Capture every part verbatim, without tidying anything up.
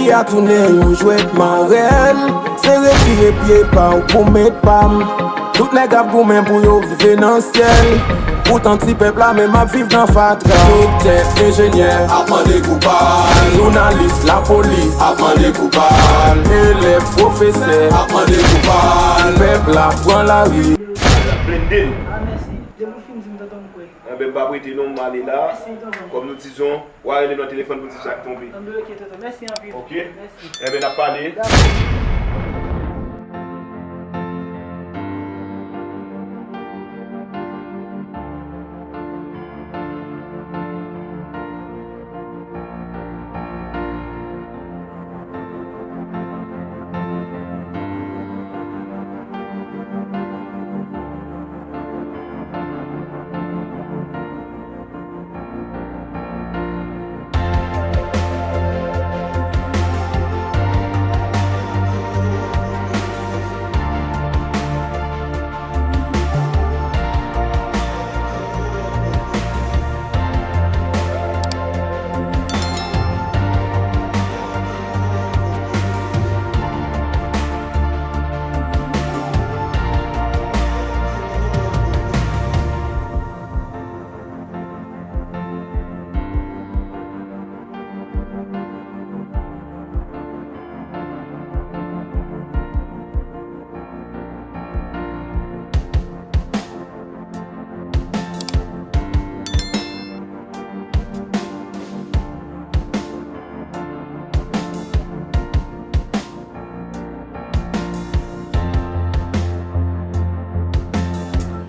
A tounen yon jwèt marèl, se retire pye pa w pou met pa m. Tout nèg ap goumen pou yo rive nan syèl. Poutan ti pèp la menm ap viv nan fatra. Doktè, enjenyè ap mande kou pa l. Jounalis, lapolis ap mande kou pa l. Elèv, pwofesè ap mande kou pa l. Pèp la pran lari. Blende l. Ah, mèsi. Depi w fin di m, tonton, m kwè. Enben, m p ap rete non, m ale la. Mèsi, tonton. Kòm nou di zon, w a rele m nan telefòn pou di sa k tonbe. Anben, ok, tonton. Mèsi anpil. Ok? Mèsi. Enben, n ap pale. Dakò.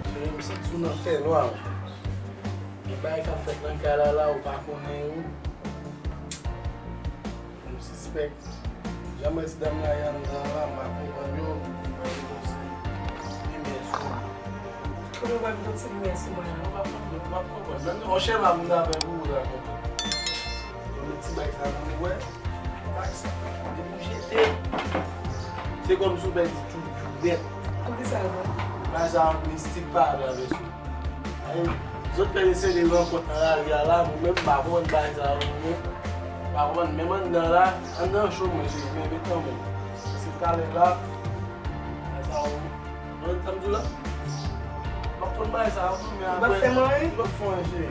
Cheri, m santi w nan fènwa. Gen bagay k ap fèt nan kay la, la, ou pa konnen yo. M sispèk. Jan m wè ti dam la ye anndan an la, m pa konprann yo, m wè yo konsi limyè sou mwen. Kote w wè m konsi limyè sou mwen la? Ou p ap konprann, ou p ap konprann. Menm yon chèma moun ta fè pou ou ta konprann. Yon ti bagay sa moun wè, bagay sa depi w jete. Se kòmsi w pèdi tout, tout nèt. Poukisa l bon? Bagay sa mistik pa travèse w. Ay, zòt fè eseye de rankont nan lari a la, mwen menm m pa konprann bagay sa yo, mwen menm. M pa konprann, menm anndan la, anndan cho mwen, cheri, men met nan men. Paske talè la, bagay sa yo, mwen, sa m di w la, m ap konn bagay sa yo, men apre, m ap fè anyen, cheri.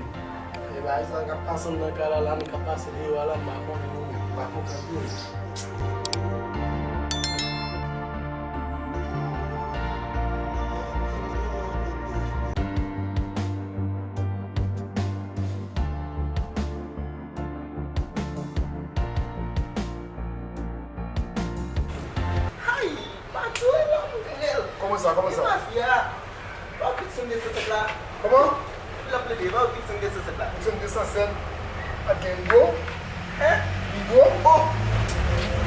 E bagay sa k ap pase anndan kay la, la, men k ap pase deyò a la, m pa konnen yo, m pa konprann yo. Ay, Matyo, e la m grèl. Kòman sa, kòman sa? E mafya. Pa w kit sonde sèt sèt la. Kòman? Epi l ap plede, pa w kit sonde sèt sèt la. Kit sonde sèt sèt. Ak gen Nigo? Hein? Nigo? Oh!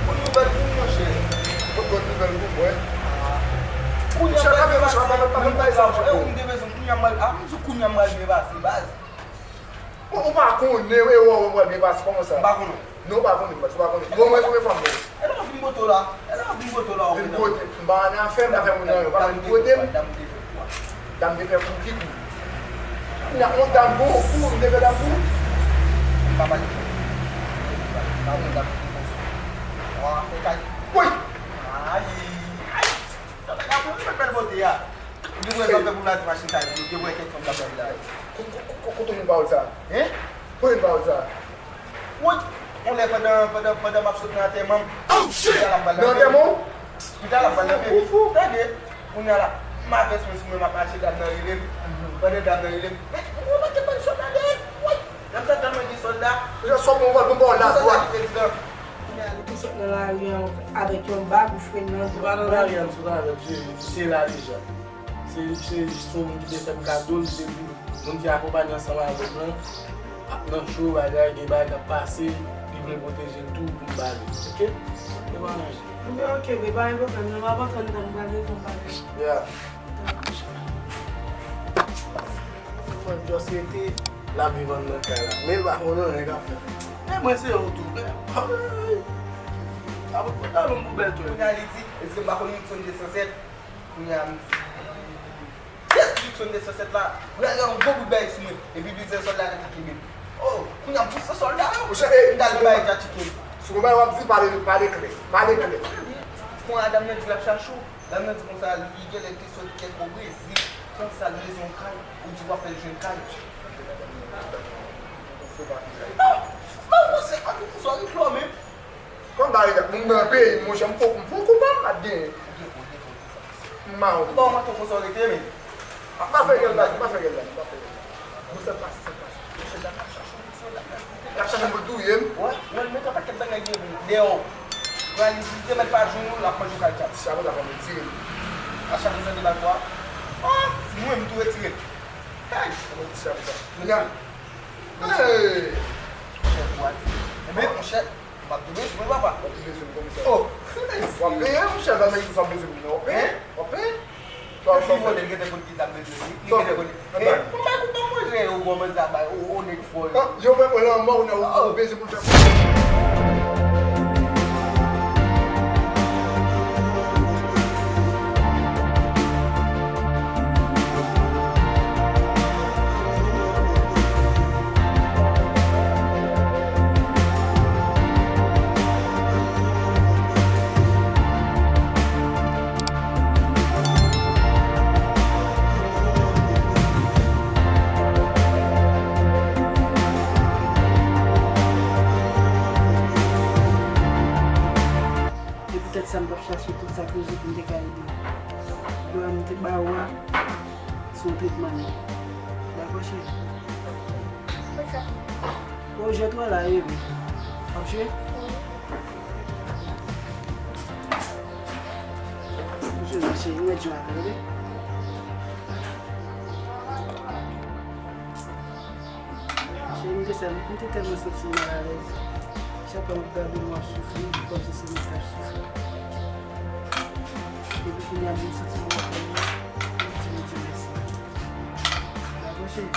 Bon nouvèl pou w, monchè. Bon, bon nouvèl pou mwen. Ah. Kounya m pral depase. Menm pa sa, eh, ou m te bezwen, kounya m pral, ah, m di w kounya m pral depase, baz. Bon, ou pa konnen, e wè, ou pral depase, kòman sa? M pa konnen. Non, ou pa konnen, baz, ou pa konnen. Bon, mwen, kòman fanm mwen? E lè w vin bote w la? E lè w vin bote w la, ou vin bote. M pa nan afè, m pa fè moun nan yo. Pa vin bote m. Dam te fè kou. Dam te fè kou ki kou? Kounya, yon dam bon kou, m te fè dam kou? M pa pale. M pa bon dam ki konsa. Wa fè kay. Woy! Ayi! Ayi! Sa bagay pou mwen bèl bote a. Ou gen pou wè sa fè pou m la di machin sa, ou gen pou wè kèk fanm la bèl la. Ko-, ko-, ko-, kote w jwenn pawòl sa? Hein? Kote w jwenn pawòl sa? Woy! On lè pandan, pandan, pandan m ap sot nan antèman m, oh, shit! Nan antèman w? Pita l ap pale nan fè. Ou fou? Tande, kounye a la, m avès mwen sou mwen, m ap mache, dam nan rele m. Pandan dam nan rele m, men, ou remake bann sòlda dèyè l. Woy! Dam sa tèlman gen sòlda. Yo sòt mwen, mwen, mwen, la dwat. Sòlda ki prezidan. Kounye a, li te sot nan lari an avèk yon bag ou fre nan. Se pa nan lari an, sou travè, se, se la deja. Se, se jis yon moun ki te fè m kado, li te di, moun ki akonpaye ansanm avè m lan, ap nan cho, bagay, gen bagay k ap pase, li vle pwoteje l tou pou m ba li. Oke? Se pa yon anyen. Ebyen, oke, men pa gen pwoblèm, non, m ap antann dan m pral rete yon bagay. Yeah. Mwen just rete, l ap viv anndan kay la. Men l pa konn anyen k ap fèt. Men mwen se ou tou, men. Ay! Sa pot pantalon m pou bèl tou. Kounye a li di, èske m pa konn Rickson de san sèt? Kounye a m di, yes, Rickson de san sèt la, pral yon gwo bout bagay sou mwen. Epi plizyè sòlda ki kenbe m. Oh, kounye a m pouse sòlda yo. M t al bay Dja Chicken. Ou bay w ap di pale, pale klè, pale klè. Kon a dam nan di l ap chache w, dam nan di konsa li genlè te sot kèk o Brezil, konsa l bezwen yon kay, ou di w ap fè l jwenn kay. Non, non, non, se pa konsa. Kòm bagay la, moun nan peyi m, monchè, m fò, m fò konprann m ap genyen. M mawon. Bon, mwen tou konsa w rete, men. Pa fè gèl la, pa fè gèl la, pa fè gèl la. Bon, sa pase, sa pase. Monchè, dam ap chache w, monchè, dam ap chache w. L ap chache m pou l touye m. Wè, wè, l mete yon pakèt bagay gen pou dèyè w. Pral li di, te mèt pa jwenn ou, l ap manje w kay chat. Chabon la fè m retire l. A chabon sa te bay kwa? Ah, si mwen m tou retire l. Hey! Mwen ti chabon sa. Hey! Monchè, kwa di? Enben, monchè, m ap tou bezwen w, papa. W ap tou bezwen m kòmsa. Oh! W ap peye, monchè, sa se sa w bezwen m nan. W ap peye? W ap peye? Epi vòlè, l gentan konn ki zam bezwen li. Li gentan konn. Eh, pou mwen, pou mwen, mwen jere yo, bon, mwen sa bay, o, o, nèg fò yo. Ah, yo menm, lanmò, ou nan, ou bezwen pou l fè. E poutèt sa, m t ap chache tout sa ke Jezi pou m te ka ede w. Dwa m te ba ou a, se yon tretman li. Dakò, cheri? Konsa. O, jwèt wè la, e wi. W ap jwe? Wi. Jwe, cheri, m ret jwe avè w, wi. Cheri, m te sè, m te tèlman santi m malalèz. Chak fwa m ap gade w, w ap soufri, kòmsi se mwen k ap soufri. Epi kounye a, m santi m anfòm, m di Bondye mèsi. Dakò, cheri?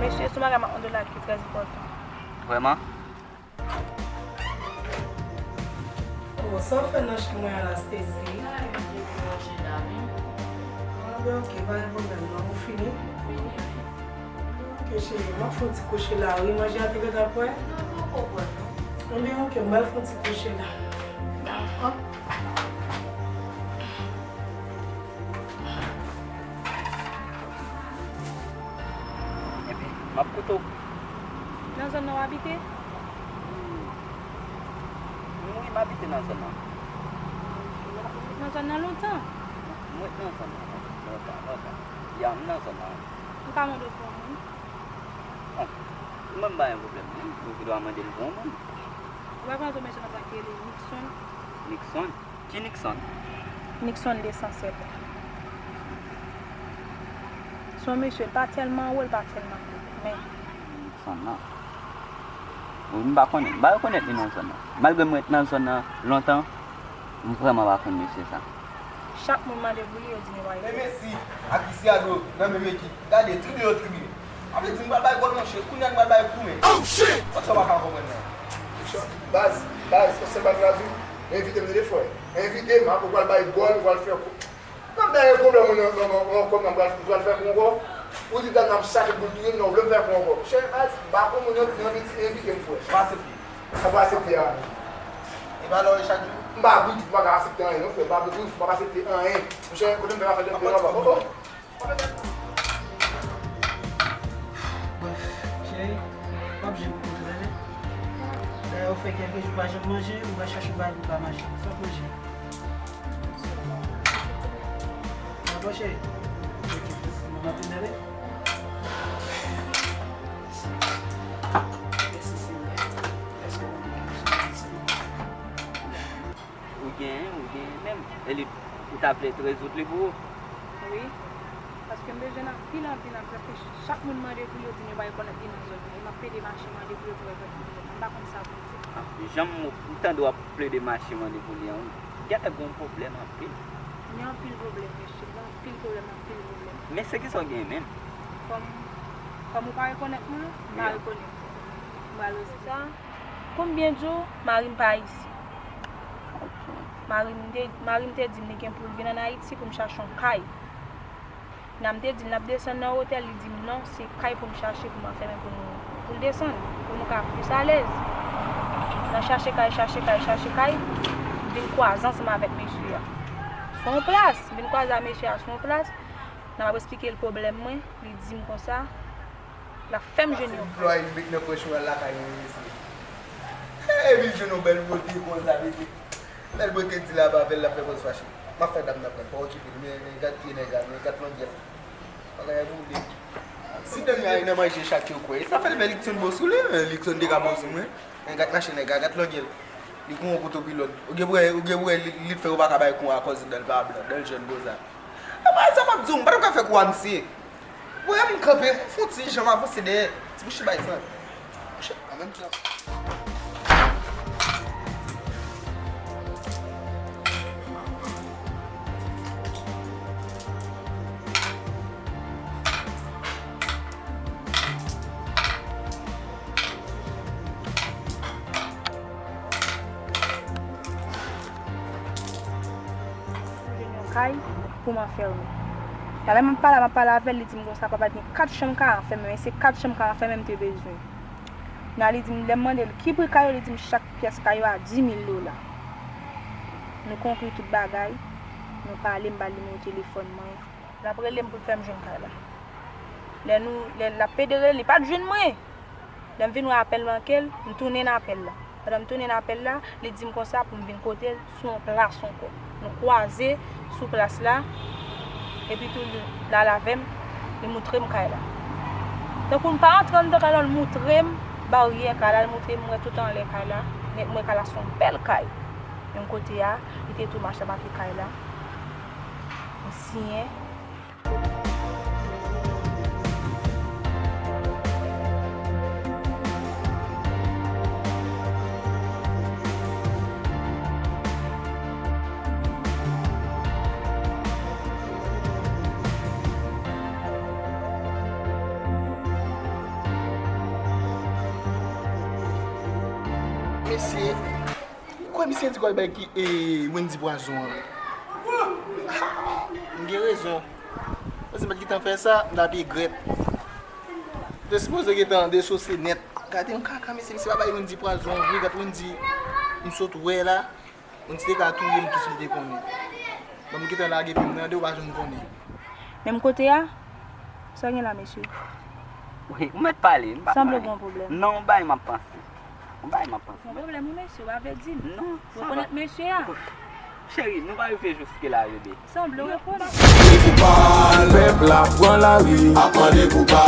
Mesye, se yon bagay m ap mande w la ki trè enpòtan. Vrèman? Oh, sa w fè nan chanm mwen an la, Stacy? Ah, ben, ok, pa gen pwoblèm non, ou fini? Fini, wi. Ok, cheri, m ap fè yon ti kouche la, wi, manje a te gentan prè? Non, poko prè, non. Ebyen, ok, m pral fè yon ti kouche la. Ah. Epi, m ap koute w. Nan zòn nan w abite? Wi, m abite nan zòn nan. Ou ret nan zòn nan lontan? M ret nan zòn nan lontan, lontan. Ya, m nan zòn nan. M ka mande w pou yon moun? Bon, ou menm pa gen pwoblèm, non. Ou gen dwa mande m pou yon moun. Ou pa konnen yon mesye nan zòn ki rele Nixon? Nixon? Ki Nixon? Nixon Lesansèl. Se yon mesye, l pa tèlman wo, l pa tèlman wo, men. Nixon nan. Wi, m pa konnen. M pa rekonèt li nan zòn nan. Malgre m ret nan zòn nan lontan, m vrèman pa konn mesye sa. Chak moun mande pou li, yo di li pa gen. Men Messi ak Cristiano nan menm ekip. Gade, trible yo trible. Sa vle di m pral bay gòl, monchè. Kounye a m pral bay kou, men. Oh, shit! Sa w pa ka konprann nan. Baz, baz, se sa baz la di w. Envite m tande, frè. Envite m, apre w pral bay gòl, ou pral fè kou. Nan dènye pwoblèm ou nan, nan, nan, nan kò m nan, m pral, m pral fè kou ankò. Ou di dam nan ap chache pou l touye m, nan ou vle m fè kou ankò. Monchè, baz, m pa konn moun nan, nan envite m, frè. Ou pa aksepte? Ou pa aksepte a. E pa lè w ye chak jou? M pa abitye pou m pa ka aksepte anyen, non, frè. M pa abitye pou m pa ka aksepte anyen. Monchè, kote m fè afè de, de, oh, oh. Bref, cheri, w ap jwenn pou mwen, tande? Dayè, ou fè kèlke jou pa janm manje, ou va chache bagay pou w ka manje. Sa w ap manje? Dakò, cheri? Ok, mèsi. Mwen ap vin, tande? Mèsi, Senyè. Èske w konn ki sou Ou genyen, ou genyen menm. E li, ou ta vle rezoud li pou ou? Wi. Paske m bezwen l anpil, anpil, anpil. Paske chak moun mande pou li, yo di m yo pa rekonèt li nan zòn nan. E m ap plede mache mande pou yo, pou yo rekonèt li. M pa konn sa pou m di. Ah, jan m, m tande w ap plede mache mande pou li an, genlè gen yon pwoblèm anpil. Gen anpil pwoblèm, mesye. Gen anpil pwoblèm, anpil pwoblèm. Men se kisa w genyen menm? Kòm, kòm ou pa rekonèt mwen, m pa rekonèt ou. M pral rezoud sa. Pou m byen di w, mari m pa ayisyen. Mari m te, mari m te di m li gen pou l vin ann Ayiti pou m chache yon kay. Nan m te di l n ap desann nan otèl, li di m non, se kay pou m chache pou m anfèmen pou nou, pou l desann, pou nou ka plis alèz. Nan chache kay, chache kay, chache kay, m vin kwaze ansanm avèk mesye a sou yon plas. M vin kwaze ak mesye a sou yon plas. Nan m ap esplike l pwoblèm mwen, li di m konsa, l ap fè m jwenn yon kay. Plwaye met nan pòch ou al lakay yon mesye. Epi l jwenn yon bèl bote konsa, mesye. Bèl bote di l ap avè l, l ap fè pòz fache. M ap fè dam nan pran l, pa okipe l, men, men gad pye nèg la, men gad langyèl. Bagay a boule. Si dam nan nan manje chak yo kwè, sa fè l fè Likson bo sou li, men Likson te ka bo sou mwen. Men gad mache nèg la, gad langyèl. Li gon yon kout opilòn. Ou gen pou wè, ou gen pou wè li, li t fè yo pa ka bay kou akòz dan l pa blan, dan l jèn konsa. Apa sa m ap di w, m pa t ap ka fè kou a misye. Wè m kanpe, m fè yon ti jan m avanse dèyè. Ti bouch bay san. Mouche, an menm tan. Kay pou m anfèmen. Talè m ap pale, m ap pale avè l, li di m konsa, papa, gen kat chanm kay anfèmen, men se kat chanm kay anfèmen m te bezwen. Nan li di m, lè m mande l ki pri kay yo, li di m chak pyès kay yo a di mil dola. Nou konkli tout bagay, nou pale, m ba l nimewo telefòn mwen. L ap rele m pou l fè m jwenn kay la. Lè nou, lè l ap pede rele, li pa t jwenn mwen. Lè m vin wè apèl manke l, m tounen nan apèl la. Pandan m tounen nan apèl la, li di m konsa pou m vin kote l sou yon plas ankò. Nou kwaze sou plas la, epi tou li, l al avè m, li moutre m kay la. Tankou m pa antre anndan kay la, li moutre m baryè kay la, li moutre m, m wè tout anlè kay la, nèt m wè kay la se yon bèl kay. Menm kote a, li te tou mache make kay la. M siyen. Mesye, ou kwè misye di kwè bay ki, e, Wendy pwazon an? M gen rezon. Paske m pa t gentan fè sa, m t ap egrèt. Te sipoze gentan desose nèt. Gade yon kaka, mesye, misye pa bay Wendy pwazon an vre, gad Wendy m sot wè la. Wendy te ka touye m tou si l te konnen. Bon, m gentan lage pye m nan de, ou pa janm konnen. Menm kote a? Sa gen la, mesye? Wi, ou mèt pale, m pa... Sanble gen yon pwoblèm. Non, bay m ap panse. Yon bagay m ap panse. Gon pwoblèm wi mesye, w pa vle di m. Non, sa va. Rekonèt mesye a. Cheri, nou pa rive jiske la, bebe. Sanble w rekonèt. Pèp la pran lari. Ap mande pou pa.